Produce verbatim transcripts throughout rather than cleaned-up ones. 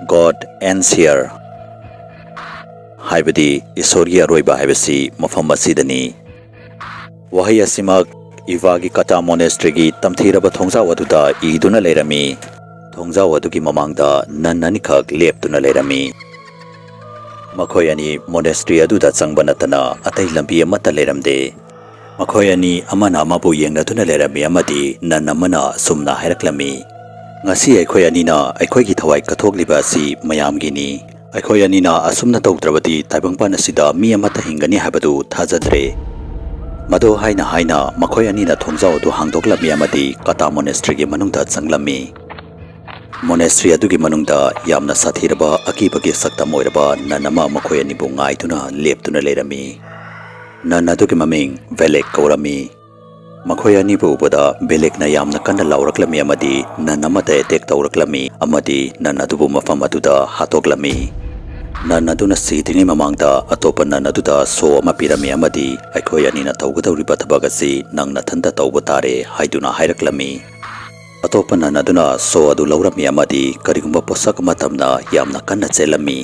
God Answer, ꯍꯥꯏꯕꯗꯤ ꯏꯁꯣꯔꯒꯤ ꯑꯔꯣꯏꯕ ꯍꯥꯏꯕꯁꯤ ꯃꯐꯝ ꯑꯁꯤꯗꯅꯤ꯫ ꯋꯥꯍꯩ ꯑꯁꯤꯃꯛ ꯏꯚꯥꯒꯤ ꯀꯇꯥ ꯃꯣꯅꯦꯁꯇ꯭ꯔꯤꯒꯤ ꯇꯝꯊꯤꯔꯕ ꯊꯣꯡꯖꯥꯎ ꯑꯗꯨꯗ ꯏꯗꯨꯅ ꯂꯩꯔꯝꯃꯤ꯫ ꯊꯣꯡꯖꯥꯎ ꯑꯗꯨꯒꯤ ꯃꯃꯥꯡꯗ ꯅꯟ ꯑꯅꯤꯈꯛ ꯂꯦꯞꯇꯨꯅ ꯂꯩꯔꯝꯃꯤ꯫ ꯃꯈꯣꯏ ꯑꯅꯤ ꯃꯣꯅꯦꯁꯇ꯭ꯔꯤ ꯑꯗꯨꯗ ꯆꯪꯕ ꯅꯠꯇꯅ ꯑꯇꯩ ꯂꯝꯕꯤ ꯑꯃꯠꯇ ꯂꯩꯔꯝꯗꯦ꯫ ꯃꯈꯣꯏ ꯑꯅꯤ ꯑꯃꯅ ꯑꯃꯕꯨ ꯌꯦꯡꯅꯗꯨꯅ ꯂꯩꯔꯝꯃꯤ ꯑꯃꯗꯤ ꯅꯟ ꯑꯃꯅ ꯑꯁꯨꯝꯅ ꯍꯥꯏꯔꯛꯂꯝꯃꯤ, "ꯉꯁꯤ ꯑꯩꯈꯣꯏ ꯑꯅꯤꯅ ꯑꯩꯈꯣꯏꯒꯤ ꯊꯋꯥꯏ ꯀꯠꯊꯣꯛꯂꯤꯕ ꯑꯁꯤ ꯃꯌꯥꯝꯒꯤꯅꯤ꯫ ꯑꯩꯈꯣꯏ ꯑꯅꯤꯅ ꯑꯁꯨꯝꯅ ꯇꯧꯗ꯭ꯔꯕꯗꯤ ꯇꯥꯏꯕꯪꯄꯥꯟ ꯑꯁꯤꯗ ꯃꯤ ꯑꯃꯠꯇ ꯍꯤꯡꯒꯅꯤ ꯍꯥꯏꯕꯗꯨ ꯊꯥꯖꯗ꯭ꯔꯦ"꯫ ꯃꯗꯨ ꯍꯥꯏꯅ ꯍꯥꯏꯅ ꯃꯈꯣꯏ ꯑꯅꯤꯅ ꯊꯣꯡꯖꯥꯎ ꯑꯗꯨ ꯍꯥꯡꯗꯣꯛꯂꯝꯃꯤ ꯑꯃꯗꯤ ꯀꯇꯥ ꯃꯣꯅꯦꯁꯇ꯭ꯔꯤꯒꯤ ꯃꯅꯨꯡꯗ ꯆꯪꯂꯝꯃꯤ꯫ ꯃꯣꯅꯦꯁꯇ꯭ꯔꯤ ꯑꯗꯨꯒꯤ ꯃꯅꯨꯡꯗ ꯌꯥꯝꯅ ꯁꯥꯊꯤꯔꯕ ꯑꯀꯤꯕꯒꯤ ꯁꯛꯇꯝ ꯑꯣꯏꯔꯕ ꯅꯟ ꯑꯃ ꯃꯈꯣꯏ ꯑꯅꯤꯕꯨ ꯉꯥꯏꯗꯨꯅ ꯂꯦꯞꯇꯨꯅ ꯂꯩꯔꯝꯃꯤ꯫ ꯅꯟ ꯑꯗꯨꯒꯤ ꯃꯃꯤꯡ ꯕꯦꯂꯦꯛ ꯀꯧꯔꯝꯃꯤ꯫ ꯃꯈꯣꯏ ꯑꯅꯤꯕꯨ ꯎꯕꯗ ꯕꯦꯂꯦꯛꯅ ꯌꯥꯝꯅ ꯀꯟꯅ ꯂꯥꯎꯔꯛꯂꯝꯃꯤ ꯑꯃꯗꯤ ꯅꯟ ꯑꯃꯗ ꯑꯦꯇꯦꯛ ꯇꯧꯔꯛꯂꯝꯃꯤ ꯑꯃꯗꯤ ꯅꯟ ꯑꯗꯨꯕꯨ ꯃꯐꯝ ꯑꯗꯨꯗ ꯍꯥꯠꯇꯣꯛꯂꯝꯃꯤ꯫ ꯅꯟ ꯑꯗꯨꯅ ꯁꯤꯗ꯭ꯔꯤꯉꯩ ꯃꯃꯥꯡꯗ ꯑꯇꯣꯞꯄ ꯅꯟ ꯑꯗꯨꯗ ꯁꯣ ꯑꯃ ꯄꯤꯔꯝꯃꯤ ꯑꯃꯗꯤ "ꯑꯩꯈꯣꯏ ꯑꯅꯤꯅ ꯇꯧꯒꯗꯧꯔꯤꯕ ꯊꯕꯛ ꯑꯁꯤ ꯅꯪ ꯅꯊꯟꯇ ꯇꯧꯕ ꯇꯥꯔꯦ" ꯍꯥꯏꯗꯨꯅ ꯍꯥꯏꯔꯛꯂꯝꯃꯤ꯫ ꯑꯇꯣꯞꯄ ꯅꯟ ꯑꯗꯨꯅ ꯁꯣ ꯑꯗꯨ ꯂꯧꯔꯝꯃꯤ ꯑꯃꯗꯤ ꯀꯔꯤꯒꯨꯝꯕ ꯄꯣꯠꯁꯛ ꯑꯃ ꯇꯝꯅ ꯌꯥꯝꯅ ꯀꯟꯅ ꯆꯦꯜꯂꯝꯃꯤ꯫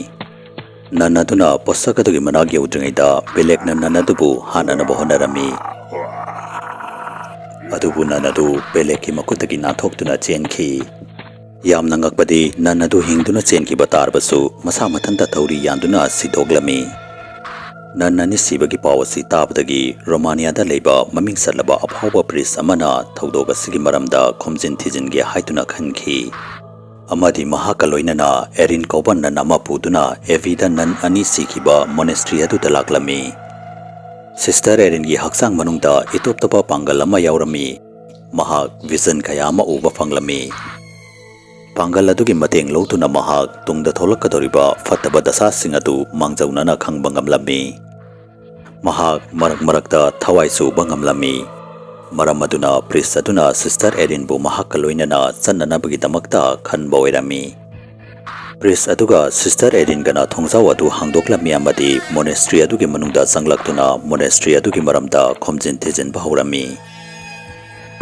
ꯅꯟ ꯑꯗꯨꯅ ꯄꯣꯠꯁꯛ ꯑꯗꯨꯒꯤ ꯃꯅꯥꯛ ꯌꯧꯗ꯭ꯔꯤꯉꯩꯗ ꯕꯦꯂꯦꯛꯅ ꯅꯟ ꯑꯗꯨꯕꯨ ꯍꯥꯠꯅꯅꯕ ꯍꯣꯠꯅꯔꯝꯃꯤ꯫ ꯑꯗꯨꯕꯨ ꯅꯟ ꯑꯗꯨ ꯕꯦꯂꯦꯛꯀꯤ ꯃꯈꯨꯠꯇꯒꯤ ꯅꯥꯟꯊꯣꯛꯇꯨꯅ ꯆꯦꯟꯈꯤ꯫ ꯌꯥꯝꯅ ꯉꯛꯄꯗꯤ, ꯅꯟ ꯑꯗꯨ ꯍꯤꯡꯗꯨꯅ ꯆꯦꯟꯈꯤꯕ ꯇꯥꯔꯕꯁꯨ ꯃꯁꯥ ꯃꯊꯟꯇ ꯊꯧꯔꯤ ꯌꯥꯟꯗꯨꯅ ꯁꯤꯗꯣꯛꯂꯝꯃꯤ꯫ ꯅꯟ ꯑꯅꯤ ꯁꯤꯕꯒꯤ ꯄꯥꯎ ꯑꯁꯤ ꯇꯥꯕꯗꯒꯤ ꯔꯣꯃꯥꯅꯤꯌꯥꯗ ꯂꯩꯕ ꯃꯃꯤꯡ ꯆꯠꯂꯕ ꯑꯐꯥꯎꯕ ꯄ꯭ꯔꯤꯁ ꯑꯃꯅ ꯊꯧꯗꯣꯛ ꯑꯁꯤꯒꯤ ꯃꯔꯝꯗ ꯈꯣꯝꯖꯤꯟ ꯊꯤꯖꯤꯟꯒꯦ ꯍꯥꯏꯗꯨꯅ ꯈꯟꯈꯤ꯫ ꯑꯃꯗꯤ ꯃꯍꯥꯛꯀ ꯂꯣꯏꯅꯅ ꯑꯦꯔꯤꯟ ꯀꯧꯕ ꯅꯟ ꯑꯃ ꯄꯨꯗꯨꯅ ꯑꯦꯚꯤꯗ ꯅꯟ ꯑꯅꯤ ꯁꯤꯈꯤꯕ ꯃꯣꯅꯦꯁꯇ꯭ꯔꯤ ꯑꯗꯨꯗ ꯂꯥꯛꯂꯝꯃꯤ꯫ ꯁꯤꯁꯇꯔ ꯑꯦꯔꯤꯟꯒꯤ ꯍꯛꯆꯥꯡ ꯃꯅꯨꯡꯗ ꯏꯇꯣꯞ ꯇꯣꯞꯄ ꯄꯥꯡꯒꯜ ꯑꯃ ꯌꯥꯎꯔꯝꯃꯤ꯫ ꯃꯍꯥꯛ ꯚꯤꯖꯟ ꯀꯌꯥ ꯑꯃ ꯎꯕ ꯐꯪꯂꯝꯃꯤ꯫ ꯄꯥꯡꯒꯜ ꯑꯗꯨꯒꯤ ꯃꯇꯦꯡ ꯂꯧꯗꯨꯅ ꯃꯍꯥꯛ ꯇꯨꯡꯗ ꯊꯣꯛꯂꯛꯀꯗꯧꯔꯤꯕ ꯐꯠꯇꯕ ꯗꯁꯥꯁꯤꯡ ꯑꯗꯨ ꯃꯥꯡꯖꯧꯅꯅ ꯈꯪꯕ ꯉꯝꯂꯝꯃꯤ꯫ ꯃꯍꯥꯛ ꯃꯔꯛ ꯃꯔꯛꯇ ꯊꯋꯥꯏꯁꯨ ꯎꯕ ꯉꯝꯂꯝꯃꯤ꯫ ꯃꯔꯝ ꯑꯗꯨꯅ ꯄ꯭ꯔꯤꯁ ꯑꯗꯨꯅ ꯁꯤꯁꯇꯔ ꯑꯦꯔꯤꯟꯕꯨ ꯃꯍꯥꯛꯀ ꯂꯣꯏꯅꯅ ꯆꯠꯅꯅꯕꯒꯤꯗꯃꯛꯇ ꯈꯟꯕ ꯑꯣꯏꯔꯝꯃꯤ꯫ ꯄ꯭ꯔꯤꯁ ꯑꯗꯨꯒ ꯁꯤꯁꯇꯔ ꯑꯦꯔꯤꯟꯒꯅ ꯊꯣꯡꯖꯥꯎ ꯑꯗꯨ ꯍꯥꯡꯗꯣꯛꯂꯝꯃꯤ ꯑꯃꯗꯤ ꯃꯣꯅꯦꯁꯇ꯭ꯔꯤ ꯑꯗꯨꯒꯤ ꯃꯅꯨꯡꯗ ꯆꯪꯂꯛꯇꯨꯅ ꯃꯣꯅꯦꯁꯇ꯭ꯔꯤ ꯑꯗꯨꯒꯤ ꯃꯔꯝꯗ ꯈꯣꯝꯖꯤꯟ ꯊꯤꯖꯤꯟꯕ ꯍꯧꯔꯝꯃꯤ꯫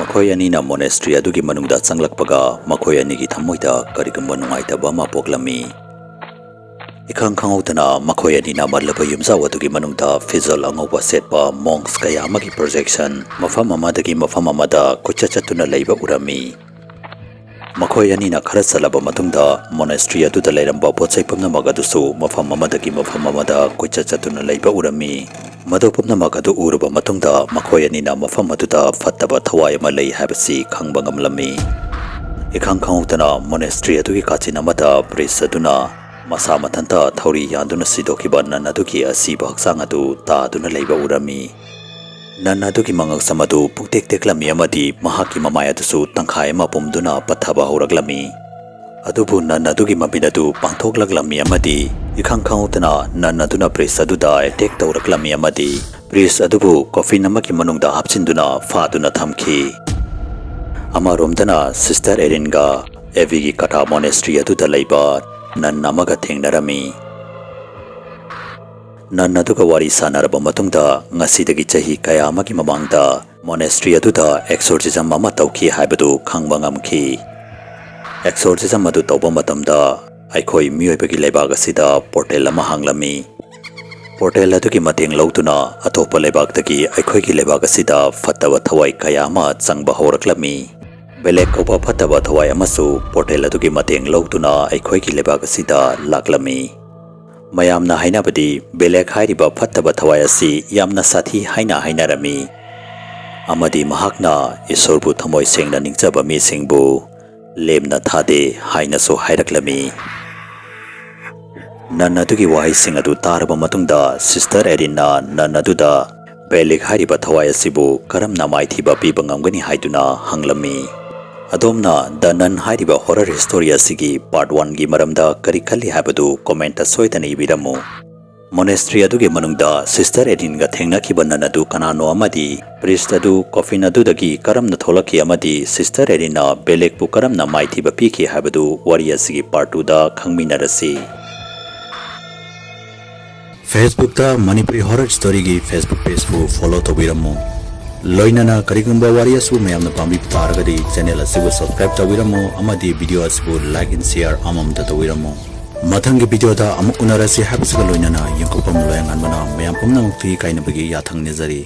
ꯃꯈꯣꯏ ꯑꯅꯤꯅ monastery ꯑꯗꯨꯒꯤ ꯃꯅꯨꯡꯗ ꯆꯪꯂꯛꯄꯒ, ꯃꯈꯣꯏ ꯑꯅꯤꯒꯤ ꯊꯃꯣꯏꯗ ꯀꯔꯤꯒꯨꯝꯕ ꯅꯨꯡꯉꯥꯏꯇꯕ ꯑꯃ ꯄꯣꯛꯂꯝꯃꯤ꯫ ꯏꯈꯪ ꯈꯪꯍꯧꯗꯅ ꯃꯈꯣꯏ ꯑꯅꯤꯅ ꯃꯜꯂꯕ ꯌꯨꯝꯖꯥꯎ ꯑꯗꯨꯒꯤ ꯃꯅꯨꯡꯗ ꯐꯤꯖꯣꯜ ꯑꯉꯧꯕ ꯁꯦꯠꯄ monks ꯀꯌꯥ ꯑꯃꯒꯤ projection ꯃꯐꯝ ꯑꯃꯗꯒꯤ ꯃꯐꯝ ꯑꯃꯗ ꯀꯣꯏꯆꯠ ꯆꯠꯇꯨꯅ ꯂꯩꯕ ꯎꯔꯝꯃꯤ꯫ ꯃꯈꯣꯏ ꯑꯅꯤꯅ ꯈꯔ ꯆꯠꯂꯕ ꯃꯇꯨꯡꯗ monastery ꯑꯗꯨꯗ ꯂꯩꯔꯝꯕ ꯄꯣꯠ ꯆꯩ ꯄꯨꯝꯅꯃꯛ ꯑꯗꯨꯁꯨ ꯃꯐꯝ ꯑꯃꯗꯒꯤ ꯃꯐꯝ ꯑꯃꯗ ꯀꯣꯏꯆꯠ ꯆꯠꯇꯨꯅ ꯂꯩꯕ ꯎꯔꯝꯃꯤ꯫ ꯃꯗꯨ ꯄꯨꯝꯅꯃꯛ ꯑꯗꯨ ꯎꯔꯕ ꯃꯇꯨꯡꯗ ꯃꯈꯣꯏ ꯑꯅꯤꯅ ꯃꯐꯝ ꯑꯗꯨꯗ ꯐꯠꯇꯕ ꯊꯋꯥꯏ ꯑꯃ ꯂꯩ ꯍꯥꯏꯕꯁꯤ ꯈꯪꯕ ꯉꯝꯂꯝꯃꯤ꯫ ꯏꯈꯪ ꯈꯪꯍꯧꯗꯅ monastery ꯑꯗꯨꯒꯤ ꯀꯥꯆꯤꯟ ꯑꯃꯗ priest ꯑꯗꯨꯅ ꯃꯁꯥ ꯃꯊꯟꯇ ꯊꯧꯔꯤ ꯌꯥꯟꯗꯨꯅ ꯁꯤꯗꯣꯛꯈꯤꯕ nun ꯑꯗꯨꯒꯤ ꯑꯁꯤꯕ ꯍꯛꯆꯥꯡ ꯑꯗꯨ ꯇꯥꯗꯨꯅ ꯂꯩꯕ ꯎꯔꯝꯃꯤ꯫ Nun ꯑꯗꯨꯒꯤ ꯃꯉꯛꯁꯝ ꯑꯗꯨ ꯄꯨꯡꯇꯦꯛ ꯇꯦꯛꯂꯝꯃꯤ ꯑꯃꯗꯤ ꯃꯍꯥꯛꯀꯤ ꯃꯃꯥꯏ ꯑꯗꯨꯁꯨ ꯇꯪꯈꯥꯏ ꯑꯃ ꯄꯨꯝꯗꯨꯅ ꯄꯠꯊꯕ ꯍꯧꯔꯛꯂꯝꯃꯤ꯫ ꯑꯗꯨꯕꯨ nun ꯑꯗꯨꯒꯤ ꯃꯃꯤꯠ ꯑꯗꯨ ꯄꯥꯡꯊꯣꯛꯂꯛꯂꯝꯃꯤ ꯑꯃꯗꯤ ꯏꯈꯪ ꯈꯪꯍꯧꯗꯅ nun ꯑꯗꯨꯅ priest ꯑꯗꯨꯗ attack ꯇꯧꯔꯛꯂꯝꯃꯤ ꯑꯃꯗꯤ priest ꯑꯗꯨꯕꯨ coffin ꯑꯃꯒꯤ ꯃꯅꯨꯡꯗ ꯍꯥꯞꯆꯤꯟꯗꯨꯅ ꯐꯥꯗꯨꯅ ꯊꯝꯈꯤ꯫ ꯑꯃꯔꯣꯝꯗꯅ sister Erinꯒ Avi's Kata monastery ꯑꯗꯨꯗ ꯂꯩꯕ nun ꯑꯃꯒ ꯊꯦꯡꯅꯔꯝꯃꯤ꯫ Nun ꯑꯗꯨꯒ ꯋꯥꯔꯤ ꯁꯥꯟꯅꯔꯕ ꯃꯇꯨꯡꯗ ꯉꯁꯤꯗꯒꯤ ꯆꯍꯤ ꯀꯌꯥ ꯑꯃꯒꯤ ꯃꯃꯥꯡꯗ monastery ꯑꯗꯨꯗ exorcism ꯑꯃ ꯇꯧꯈꯤ ꯍꯥꯏꯕꯗꯨ ꯈꯪꯕ ꯉꯝꯈꯤ꯫ Exorcism ꯑꯗꯨ ꯇꯧꯕ ꯃꯇꯝꯗ ꯑꯩꯈꯣꯏ ꯃꯤꯑꯣꯏꯕꯒꯤ ꯂꯩꯕꯥꯛ ꯑꯁꯤꯗ portal ꯑꯃ ꯍꯥꯡꯂꯝꯃꯤ꯫ Portal ꯑꯗꯨꯒꯤ ꯃꯇꯦꯡ ꯂꯧꯗꯨꯅ ꯑꯇꯣꯞꯄ ꯂꯩꯕꯥꯛꯇꯒꯤ ꯑꯩꯈꯣꯏꯒꯤ ꯂꯩꯕꯥꯛ ꯑꯁꯤꯗ ꯐꯠꯇꯕ ꯊꯋꯥꯏ ꯀꯌꯥ ꯑꯃ ꯆꯪꯕ ꯍꯧꯔꯛꯂꯝꯃꯤ꯫ Belek ꯀꯧꯕ ꯐꯠꯇꯕ ꯊꯋꯥꯏ ꯑꯃꯁꯨ portal ꯑꯗꯨꯒꯤ ꯃꯇꯦꯡ ꯂꯧꯗꯨꯅ ꯑꯩꯈꯣꯏꯒꯤ ꯂꯩꯕꯥꯛ ꯑꯁꯤꯗ ꯂꯥꯛꯂꯝꯃꯤ꯫ ꯃꯌꯥꯝꯅ ꯍꯥꯏꯅꯕꯗꯤ Belek ꯍꯥꯏꯔꯤꯕ ꯐꯠꯇꯕ ꯊꯋꯥꯏ ꯑꯁꯤ ꯌꯥꯝꯅ ꯁꯥꯊꯤ ꯍꯥꯏꯅ ꯍꯥꯏꯅꯔꯝꯃꯤ ꯑꯃꯗꯤ ꯃꯍꯥꯛꯅ ꯏꯁꯣꯔꯕꯨ ꯊꯃꯣꯏ ꯁꯦꯡꯅ ꯅꯤꯡꯖꯕ ꯃꯤꯁꯤꯡꯕꯨ ꯂꯦꯝꯅ ꯊꯥꯗꯦ ꯍꯥꯏꯅꯁꯨ ꯍꯥꯏꯔꯛꯂꯝꯃꯤ꯫ Nun ꯑꯗꯨꯒꯤ ꯋꯥꯍꯩꯁꯤꯡ ꯑꯗꯨ ꯇꯥꯔꯕ ꯃꯇꯨꯡꯗ sister Erinꯅ nun ꯑꯗꯨꯗ Belek ꯍꯥꯏꯔꯤꯕ ꯊꯋꯥꯏ ꯑꯁꯤꯕꯨ ꯀꯔꯝꯅ ꯃꯥꯏꯊꯤꯕ ꯄꯤꯕ ꯉꯝꯒꯅꯤ ꯍꯥꯏꯗꯨꯅ ꯍꯪꯂꯝꯃꯤ꯫ ꯑꯗꯣꯝꯅ The Nun ꯍꯥꯏꯔꯤꯕ horror story ꯑꯁꯤꯒꯤ part one ꯒꯤ ꯃꯔꯝꯗ ꯀꯔꯤ ꯈꯜꯂꯤ ꯍꯥꯏꯕꯗꯨ comment ꯁꯣꯏꯗꯅ ꯏꯕꯤꯔꯝꯃꯨ꯫ Monastery ꯑꯗꯨꯒꯤ ꯃꯅꯨꯡꯗ sister Erinꯒ ꯊꯦꯡꯅꯈꯤꯕ nun ꯑꯗꯨ ꯀꯅꯥꯅꯣ ꯑꯃꯗꯤ priest ꯑꯗꯨ coffin ꯑꯗꯨꯗꯒꯤ ꯀꯔꯝꯅ ꯊꯣꯛꯂꯛꯈꯤ ꯑꯃꯗꯤ sister Erinꯅ Belekꯄꯨ ꯀꯔꯝꯅ ꯃꯥꯏꯊꯤꯕ ꯄꯤꯈꯤ ꯍꯥꯏꯕꯗꯨ ꯋꯥꯔꯤ ꯑꯁꯤꯒꯤ part two ꯗ ꯈꯪꯃꯤꯟꯅꯔꯁꯤ꯫ Facebook ꯇ Manipuri Horror Story ꯒꯤ Facebook page ꯄꯨ follow ꯇꯧꯕꯤꯔꯝꯃꯨ꯫ ꯂꯣꯏꯅꯅ ꯀꯔꯤꯒꯨꯝꯕ ꯋꯥꯔꯤ ꯑꯁꯤꯕꯨ ꯃꯌꯥꯝꯅ ꯄꯥꯝꯕꯤꯕ ꯇꯥꯔꯒꯗꯤ channel ꯑꯁꯤꯕꯨ subscribe ꯇꯧꯕꯤꯔꯝꯃꯨ ꯑꯃꯗꯤ video ꯑꯁꯤꯕꯨ like and share ꯑꯃꯃꯝꯇ ꯇꯧꯕꯤꯔꯝꯃꯨ꯫ ꯃꯊꯪꯒꯤ video ꯗ ꯑꯃꯨꯛ ꯎꯅꯔꯁꯤ ꯍꯥꯏꯕꯁꯤꯒ ꯂꯣꯏꯅꯅ ꯌꯦꯡꯊꯣꯛꯐꯝ ꯂꯣꯌꯥꯉꯥꯟꯕꯅ ꯃꯌꯥꯝ ꯄꯨꯝꯅꯃꯛꯇ ꯏꯀꯥꯏꯅꯕꯒꯤ ꯌꯥꯊꯪ ꯅꯤꯖꯔꯤ꯫